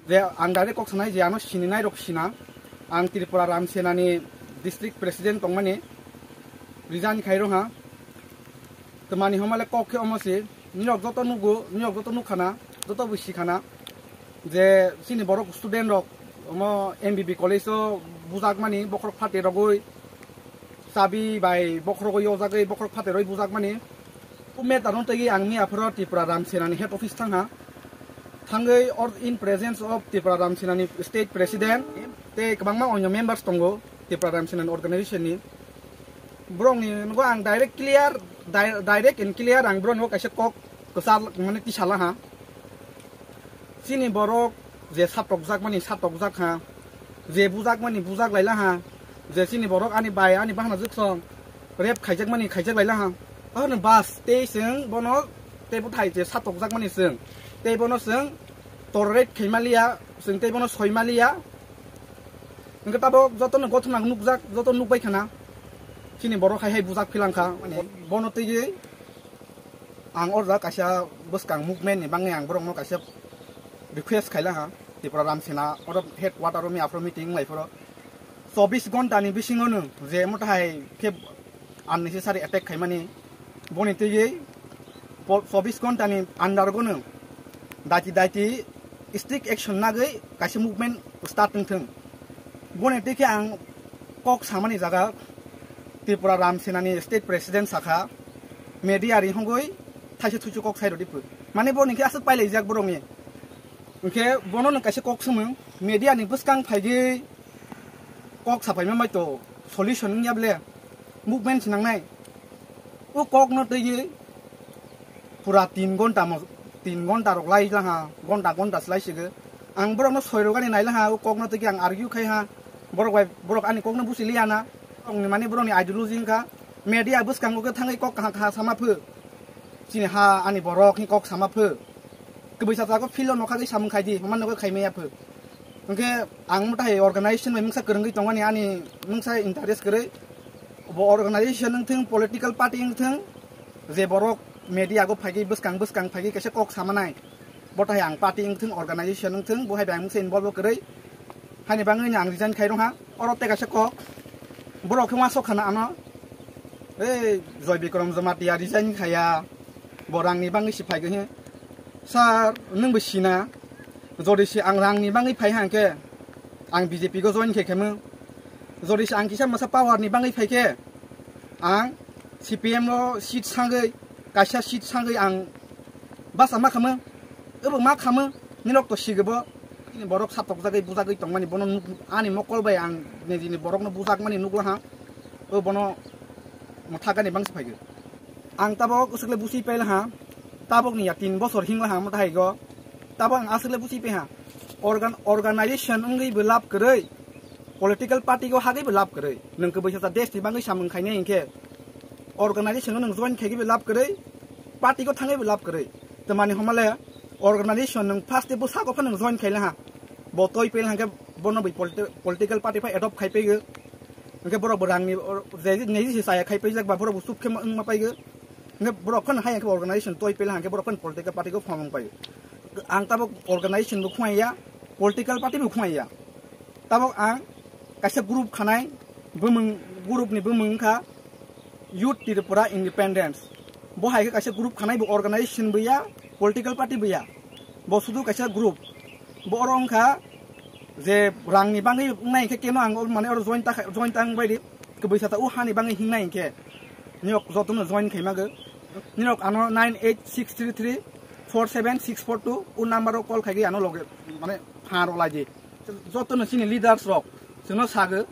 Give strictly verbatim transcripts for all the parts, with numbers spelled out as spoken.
Je ang direct kok sanai je ano sininai rok sina. Ang Tripura Ram Sena ni district president tongmani resign khai rwha. Twmani homale kok khe omo se, nirok joto nugo, nirok joto nukhana, joto bo sikhana je chini borok student rok omo M B B college o bujakmani bokhorok phate rogwi, chabi bai bokhorok yojagwi bokhorok phate roi bujakmani. O matter no twi ang miya phoro Tripura Ram Sena ni head office thangha. Thangwi or in presence of Tripura Ram Sena ni state president tei kwbangma onyo members tongo Tripura Ram Sena ni organization ni. Borok ni nugo ang direct clear, di-, direct and clear ang borok nugo kaisa kok kwchar mane tisala ha. Chini borok je satokjak mani satokjak ha, je bujak mani bujak laila ha, je chini borok ani bai ani bahna jwksong rape khaijak mani khaijak laila ha. Ahono bas tei chwng bono tei bwthai je satokjak mani chwng tei bono chwng tolerate khaimaliya, chwng tei bono soimaliya. Hwnkhe tabok jotono gothona nukjak, joto nukbai khana. Chini borok hai hai bujak philangkha. Bono twiwi ang o jaga kaisa bwskang movement ni bagwi ang borokno kaisa request khaila ha. Tripura Ram Sena oro headquarter o miya phoro meeting wnglaiforo. Chobbish ghonta ni bisingo no je mwtai khe unnecessary attack khaimani, boni twiwi po-, chobbish ghonta ni under gono daiti daiti strict action nagwi kaisa movement start wngthung. Boni twi khe ang kok samani jaga Tripura Ram Sena ni state president sakha, media ri hongwi thaisa thuisu kok sai rwdi phu. Mane boni khe aswk pailaijak borokni. Hwnkhe bono nwng kaisa kok swmwng, media ni bwskang phaigwi kok sapaima bai to solution wngya ble, movement se nangnai. O kok no twiwi pura tin ghonta mo, tin ghonta rok lai ha, ghonta ghonta se lai sigo. Ang borok no soi rogani nai ha, o kok no twiwi ang argue khai ha. Borok bai, borok ani kok no busi liya na. Borok ni mani borok ni ideology wngkha media bwskango khe thangwi kok kaham kaham sama phu. Chini ha ani borok ni kok sama phu. Kwbwi sa jago field o nokha gwi samung khai di, hwnba nokha khai maya phu. Hwnkhe ang mwtai organization bai mungsa kwrwngwi tongmani ani mungsa interest kwrwi. Bo organization wngthung, political party wngthung, je borok media go phaigwi bwskang bwskang phaigwi kaisa kok samanai. Bo tai ang party wngthung, organization wngthung, bo hai bai ang mungsa involve kwrwi. Haini bagwi ang resign khai rwha. Oro tei kaisa kok. Borok khe uansuk khana ano. Ei, Joy Bikram Jamatia resign khaya. Bo rangni bagwi se phai khe. Sir, nwng bo sina. Jodi se ang rangni bagwi phai ha hwnkhe, ang B J P go join khe khemo. Jodi se ang kisa masa power ni bagwi phai khe, ang C P M o seat sangwi, kaisa seat sangwi ang basa ma khamo. Obo ma khamo, nini rok to sigibo. Nini borok satokjagwi bujagwi tongmani bono nuk-, ani mokol bai ang nijini borokno bujakmani nukla ha. O bono mwthagani bangsi phaigo. Ang tabok usukle busi paila ha. Tabok ni ya tin bosor hingla ha mwthaigo. Tabok ang asukle busi pe ha. Organ-, organization wngwi bo lab kwrwi. Political party go hagwi bo lab kwrwi. Nwng kwbwi sata desh ni bangwi samung khainai hinkhe. Organization no nwng join khaigwi bo lab kwrwi. Party go thangwi bo lab kwrwi. Twmani homale organization nwng first day bwsako phano nwng join khaila ha. Bo toi pel hangke bono bai politi-, political party phai adopt khai paigo. Hingke borok bo rangni, or, je, je, neji se chaya khai paijak ba borok bo chup khe ma, wngma paigo. Hingke borok phano hai hingke organization toi pel hangke borok phano political party go phone wng paigo. Ang tabok organization bo khwlaiya, political party bo khwlaiya. Tabok ang kaisa group khanai, bumung, group ni bumung wngkha Youth Tripura Independence. Bo hai khe kaisa group khanai, bo organization bo ya, political party bo ya. Bo sudu kaisa group. Bo oro wngkha je rangni bagwi wngnai khe keno ang mane oro join ta, join ta wng bai di. Kwbwi sata o hani bagwi hingnai hinkhe. Niyok jotono join khai mago. Niyok ano nine eight six three three four seven six four two o number o call khaigwi ano loge mane phan rok lai di. Jotono chini leaders rok chwngno sago,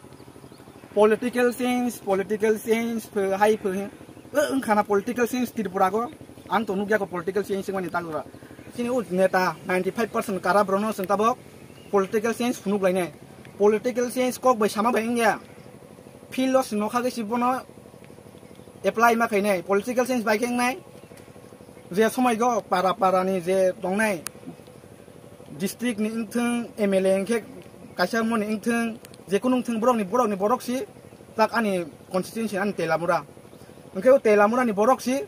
political change, political change pho hai pho he. O wngkhana political change Tripura go. Ang to nukya ko political change wngmani tagra. Chini o neta ninety five percent kara brono chwng tabok political change phunuk lainai. Political change kok bai sama bai wngya. Field o chwng nokha gwi si bono apply ma khainai. Political change bai khe wngnai. Je somoi go para para ni je tongnai district ni wngthwng, M L A wngkhe kaisa moni wngthwng, jekunu wngthwng borokni, borokni borok si tak ani constituency ani Telamura. Hwnkhe o Telamura ni borok si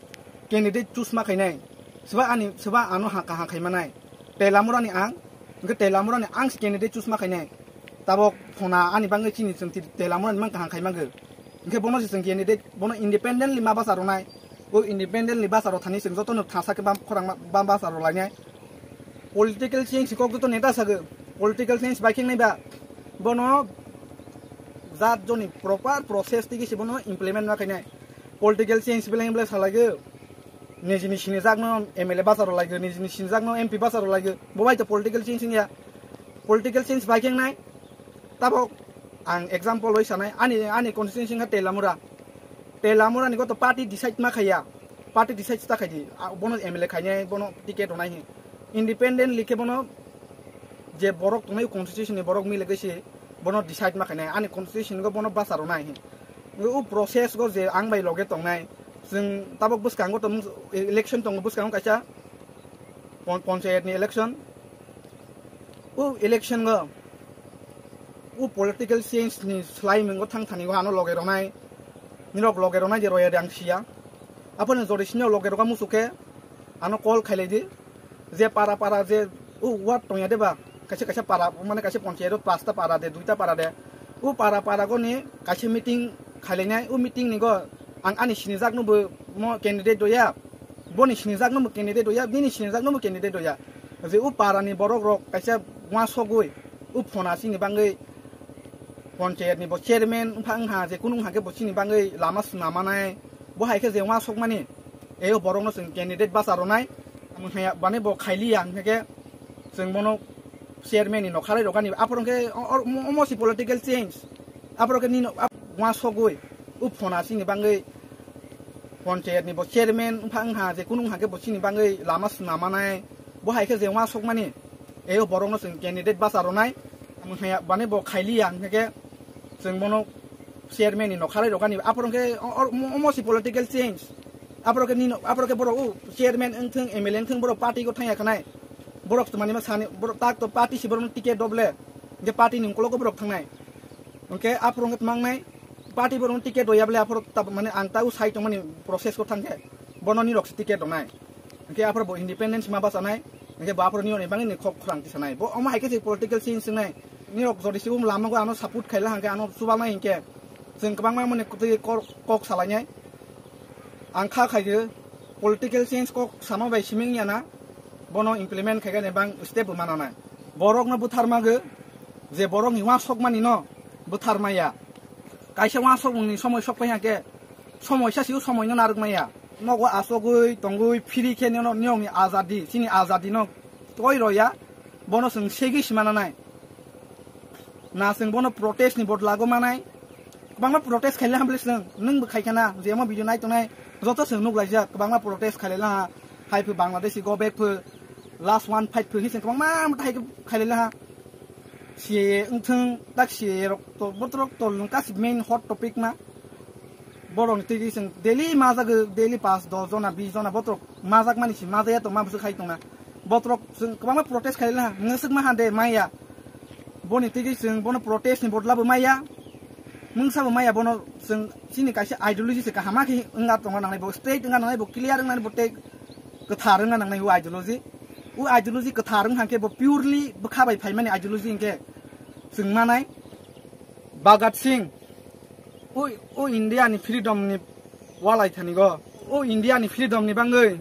candidate choose ma khainai. Swba ani, swba ano ha kaham khaimanai. Telamura ni ang Hwnkhe Telamura ni ang se candidate choose ma khainai. Tabok phona ani bangwi chini chwng Telamura ni mang kaham khai mangwi. Hwnkhe bono se chwng candidate, bono independently ma bacha rwnai. O independently bacha rw thani chwng jotono thangsa khe bam khorang ma, bam bacha rw lainai. Political change kok joto neta sagwi. Political change bai khe nai ba bono jat joni proper process tigi se bono implement ma khainai. Political change beleng beleng salaigo. Nijini sinijakno M L A bacha rw laigwi, nijini sinijakno M P bacha rw laigwi. Bo bai to political change wngya. Political change bai khe nai. Tabok ang example oi sanai, ani, ani constituency wngkha Telamura. Telamura ni goto party decide ma khaiya. Party decide ta khaidi. A, bono M L A khainai, bono ticket rwnai hin. Independently khe bono je borok tongnai constitution ni borok mile khe se bono decide ma khainai. Ani constitution go bono bacha rwnai hin. O process go je ang bai loge tongnai. Chwng tabok bwskango tong, election tongo bwskango kaisa pon-, ponchayat ni election. O election go, o political change ni slai mwngo thang thani go ano loge ronai, nirok loge ronai je roya de ang siya. Aphano jodi sini loge roga musu khe ano call khailai di. Je para para je o ward tongya de ba, kaisa kaisa para, mane kaisa ponchayat o pasta para de, duita para de. O para para go ni kaisa meeting khailainai, o meeting ni go ang ani sinijak no bo mo candidate doya. Boni sinijak no bo candidate doya, bini sinijak no bo candidate doya. Je o para ni borok rok kaisa wasogwi o phona sini bangwi ponchayat ni bo chairman wngpha wngha je kunu wngha khe bo sini bangwi lama swnama nai. Bo hai khe je wasok mani e o borok no chwng candidate bacha rwnai. Amoni bo khailiya hwnkhe chwng bono chairman ni nokhalai rok ani aphoro hwnkhe o-, o-, omo si political change. Aphoro khe nini wasogwi o phona sini bangwi ponchayat ni bo chairman wngpha wngha je kunu wngha khe bo sini bangwi lama swnama nai. Bo hai khe je wasok mani e o borok no chwng candidate bacha rwnai. Amoni bo khailiya hwnkhe chwng bono chairman ni nokhalai rok ani aphoro hwnkhe o-, o-, omo si political change. Aphoro khe nino, aphoro khe borok o chairman wngthwng, M L A wngthwng borok party go thangya khanai. Borok tmani ma sani, borok tak to party si borok ticket doble. Hwnkhe party ni ungkologo borok thangnai. Hwnkhe aphoro hwnkhe tmangnai party borok ticket doya bole aphoro ta, mane ang ta o sai tongmani process ko thangkhe bono nirok se ticket donai. Hwnkhe aphoro bo independence ma bachanai. Hwnkhe bo aphoro niyoni bangwi ni khok khorang tisanai. Bo omo hai khe se political change wngnai. Nirok jodi se um lama go ano support khaila hwnkhe ano chubalnai hwnkhe. Chwng kwbangma mani twi kor-, kok salainai. Ang kha khaikhe political change kok sama bai simi wngya na, bono implement khaikhe ni bang step bo mananai. Borokno bwthar magwi je borokni uansuk mani no bwthar maya. Kaisa uansukmung ni somoi sok phai hwnkhe somoi sa sio somoi no narwk maya. Nogo asogwi tongwi phiri khe nino niyokni azadi, chini azadi no toi roya, bono chwng segwi sima nanai. Na chwng bono protest ni bodlago manai. Kwbangma protest khaile hamble chwng, nwng bo khaikha na, je omo video nai tongnai, joto chwng nuk laijak, kwbangma protest khaile laha, hai phu Bangladeshi go back phu, last one fight phu, hi chwng kwbangma mata hai khe khaile laha. C A A wngthwng, tak C A A rok to, botorok to nwng kasi main hot topic ma. Borokni twi chwng daily majago, daily pas, dos jona, bis jona botorok majakmani si majaya tongma bwswk hai tongna. Botorok chwng kwbangma protest khaile laha, mwswk ma hande maya. Boni twi chwng bono protest ni bodla bo maya. Mungsa bo maya bono chwng chini kaisa ideology se kaham khe wngna tongo nangnai bo, straight wngna nangnai bo, clear wngna nangnai bo, tei kwthar wngna nangnai o ideology. O ideology kwthar wng hwnkhe bo purely bwkha bai phaimani ideology hwnkhe chwng manai. Bhagat Singh, o, o India ni freedom ni walai thani go, o India ni freedom ni bangwi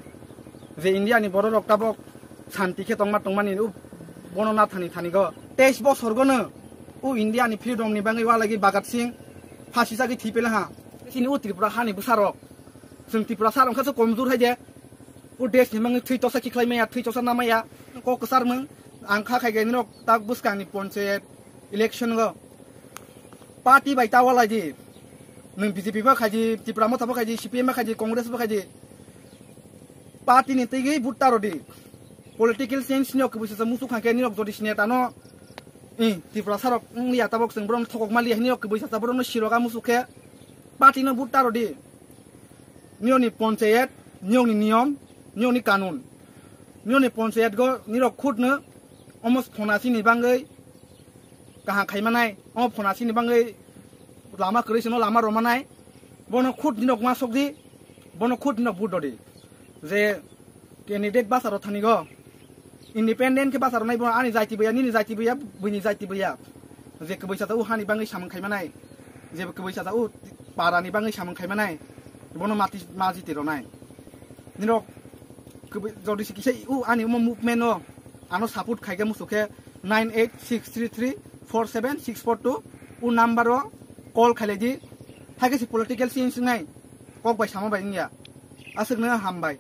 je India ni borok rok tabok santi khe tongma tongmani o bono na thani thani go. Teis bosor gono o India ni freedom ni bangwi walai Bhagat Singh phasi chagwi thwi pela ha. Chini o Tripura hani bwsa rok, chwng Tripura sa rok khe komjur hai de. O desh ni mangwi thwi tosa kikhlai maya, thwi tosa namaya, kok kwchar mung. Ang kha khai gani rok tak bwskang ni ponchayat election go. Party bai ta walai di. Nwng B J P ba khai di, Tipra Motha ba khai di, C P M ba khai di, Congress ba khai di. Party ni twi gwi vote ta rw di. Political change ni ok kibui sa musu khang khe ni rok jodi sini ta no. I Tripura sa rok wng ya tabok chwng borom thokok mali ya ni ok kibui sa borom no siro ga musu khe. Party no vote ta rw di. Niyoni ponchayat, niyoni niyom, niyoni kanun. Niyoni ponchayat go nirok khutno omo phonasini bangwi kaham khaimanai, omo phonasini bangwi lama kwrwi sino lama romanai. Bono khut ninok uansuk di, bono khut ninok vote rw di. Je candidate basa rw thani go, Independent khe basa rwnai bo ani jaiti bwya, nini jaiti bwya, buini jaiti bwya. Je kwbwi chata u hani bangwi samung khaimanai, je kwbwi chata u para ni bangwi samung khaimanai, bono mati majiti rwnai. Nirok kwbwi jodi se kisa u ani omo movement o ano support khaikhe musukhe nine eight six three three four seven six four two u number o call khailai di. Haikhe se political change wngnai kok bai sama bai wngya. Aswk no hambai.